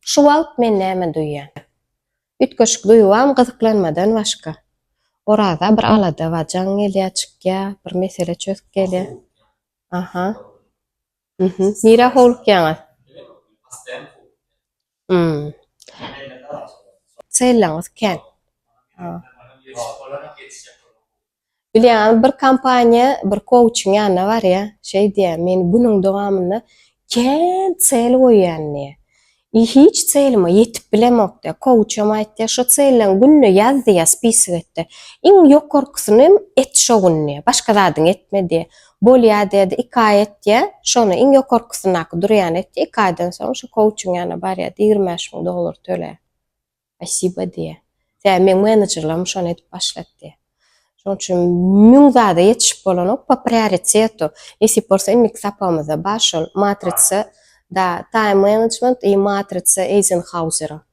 Şu wagt men näme duýýan? Üýtgeşik duýgam gyzyklanmadan başga. Oraza bir alada bar, jaň gelýär, çykýar, bir mesele çözüp gelýär. Aha. Mhm. Nirä howlukýaňyz? Hmm. Celleňiz kän. Bilýäňmi, bir kompaniýa bir kouçyň ýanyna barýar, şeý diýýär, men günüň dowamynda kän sel goýýan diýýär. I hiç selime ýetip bilemok diýýär. Kouçam aýtýar, şo selleň günde ýaz diýýär, spisok et diýýär. Iň ýokarkysyny hem et şo gün diýýär. Başga zadyňy etme diýýär. Bolýar diýýär-de, iki aý etýär. Şony iň ýokarkysyndaky durýany etýär. Iki aýdan soň şo kouçyň ýanyna barýar, 25 000 dollar töläýär. Spasibo diýýär. Sebäbi meň menejerlerim şony edip başlady diýýär. Şonuň üçin müň zada ýetişip bolanok po prioritetu. Nesip bolsa indiki sapagymyzda bar şol matritsa da time management i matritsa Eisenhowera.